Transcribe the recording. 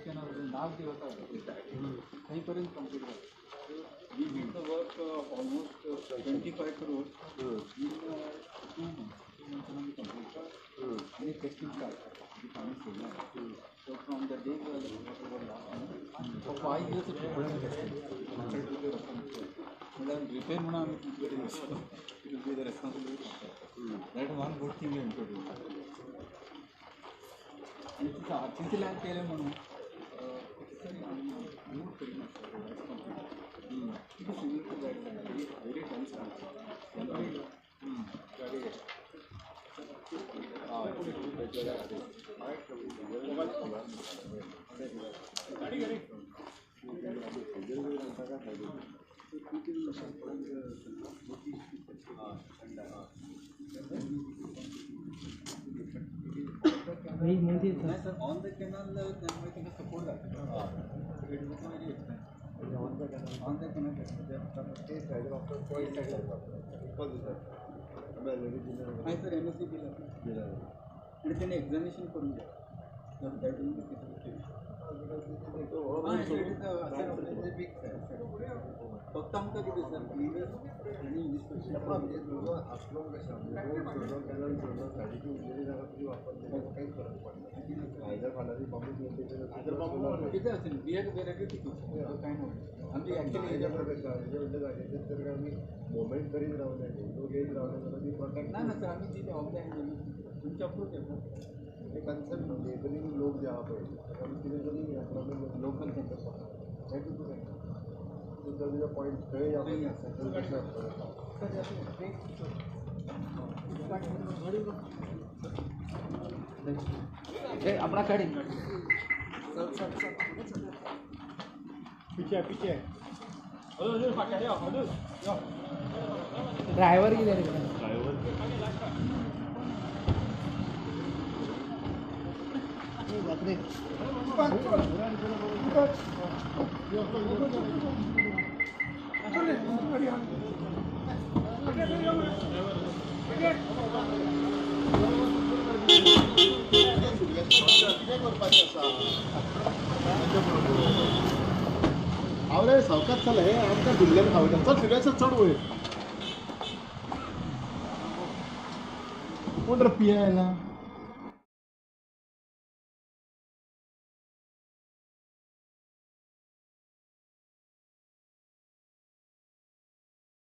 Canal नाग देवता थंय पर्यंत कंप्लीट जालें. We did the work of almost 25 crores in 2 months. 2 months आमी कंप्लीट केलें आनी टेस्टिंग स्टार्ट केलें. पाणी सोडलें. So from the day water was last for 5 years it was testing. म्हणल्यार रिपेर म्हणून आमी तुमचे कडेन it will be the responsibility. That one good thing you introduce. आनी आरसीसी लायन केलें म्हणून मूव करिना it is similar to that very very dense. नाही sir, on the canal त्यामुळे तांकां सपोर्ट जाता. It become very expensive on the canal. On the canal हय sir, M S C bill आनी तेणें एग्जामिनेशन करून घ्या. That will be फक्त आमकां कितें सर क्लिनर आनी इन्स्पेक्शन. कितें आसता we are ready to do कांय ना. आमची एक्चुअली मुवमेंट करीत रावले लोक येत रावले जाल्यार ती प्रोटेक्ट ना ना सर, आमी ती ऑफलायन तुमचे अप्रूव केला. ते कन्सर्न लेबलिंग लोक जे आहा पळय आमी कितें तरी प्रॉब्लेम लोकल तें तुका तुजो तुजो पॉयंट थंय आसा कशें आसतलें. अपना गाडी पीछे पीछे ड्रायव्हर कितें रे? ड्रायव्हर हांव रे सावकाश चल हे आमकां धुल्ल्यान खावयता. चल सिरियस चड वयर कोण रे पिया आयला.